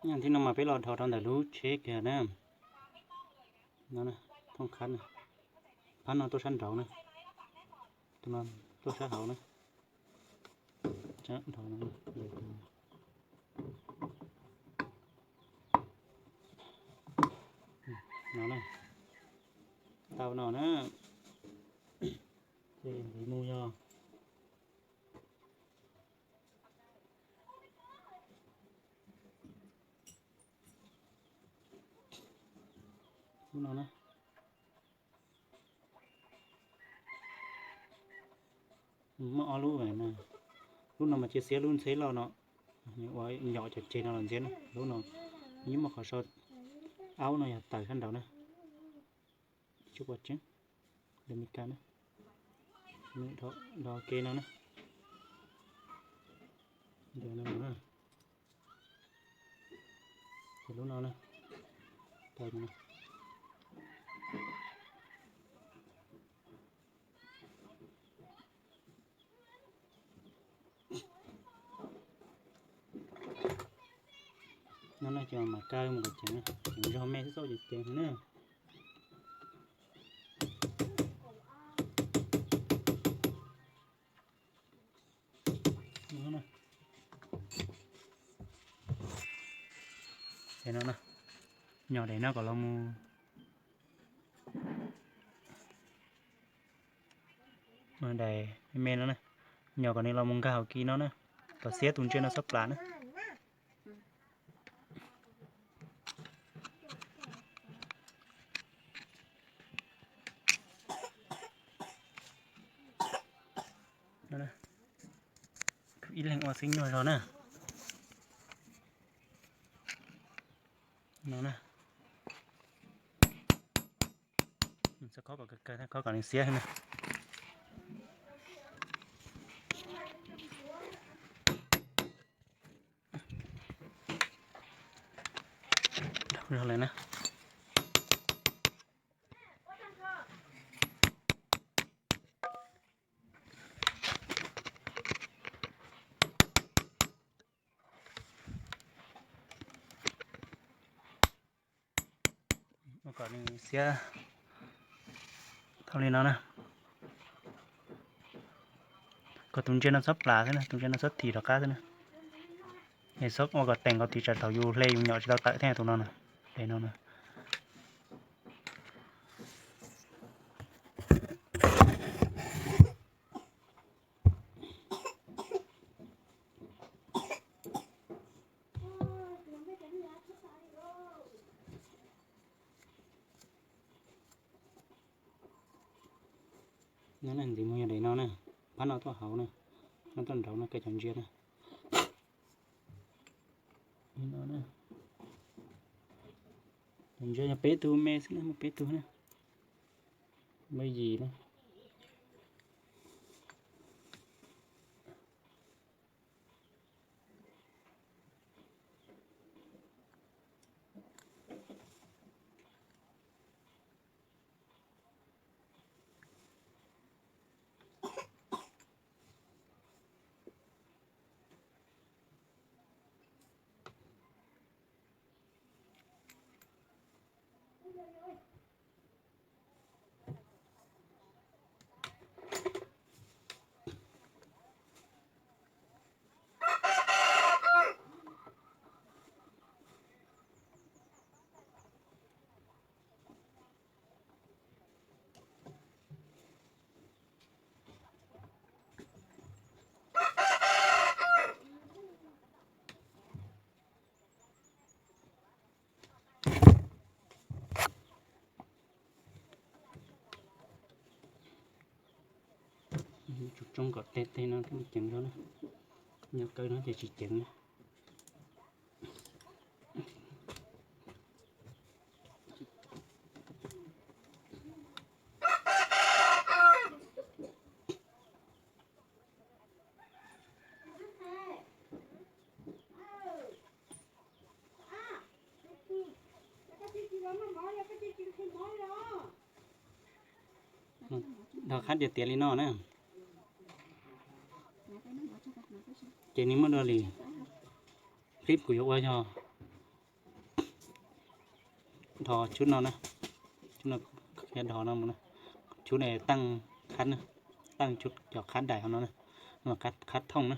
Thib no mas peb los dhos rau ntawm lub tsheb kiag na. No, thooj qhab na, phab no tuaj sab nraud na, tus no tuaj sab hauv na. No, tau no na, ces ntxiv mus yog lub no na. Muaj ob lub na, lub no mas cia xiab lub ntxheb loj no, ua nyom cov ceg no los ntxiab na. Lub no yeej muaj qhov sau aub no yog tawm sab nraud na. Tsis pom tseeb, de Meskas na, dhos ke no na. Ces lub no na, no na ces mam kawg mus kom ceev, ceev zog me xwb xauj ces ceev na. Nyom daim no kom los mus, daim me me no na, nyom kom nws los mus nkag hauv kis no na, kom xiab tus ntsia no txhob plam na. Ib leeg ua xwb nyuaj zog na. No na, txhob khob kom kawg kawg, khob kom nws xiab na. Dhau zog lawm na. Ua kom nws xiab tau li no na, kom tus ntsia no txhob plam xwb na, tus ntsia no txhob thim rov qab xwb na. Es txhob ua kom teem nkaus tiv tsam thaum yus hle yus nyom tsis tau tawm thiab tus no na. Daim no na. No na, ntxiv mus yog daim no na, phab no tuaj hauv na, no tuaj nraud no, kawg cov ntsia na. Ntsia yog peb tug me xwb na, muaj peb tug na, muaj yim na. Tsum tsoo kom tej teg no thiaj ceev zog na, nyob kawg no ces tsis ceev na. Dhos qhab tias tiav li no na, ces nws muaj dua li clip kuv yuav ua yog Dhos tshub no na, tshub no, dhos no mus na, tshub ne taaj khab na, taaj tshub cov khab daim hauv no na, no khab thooj na.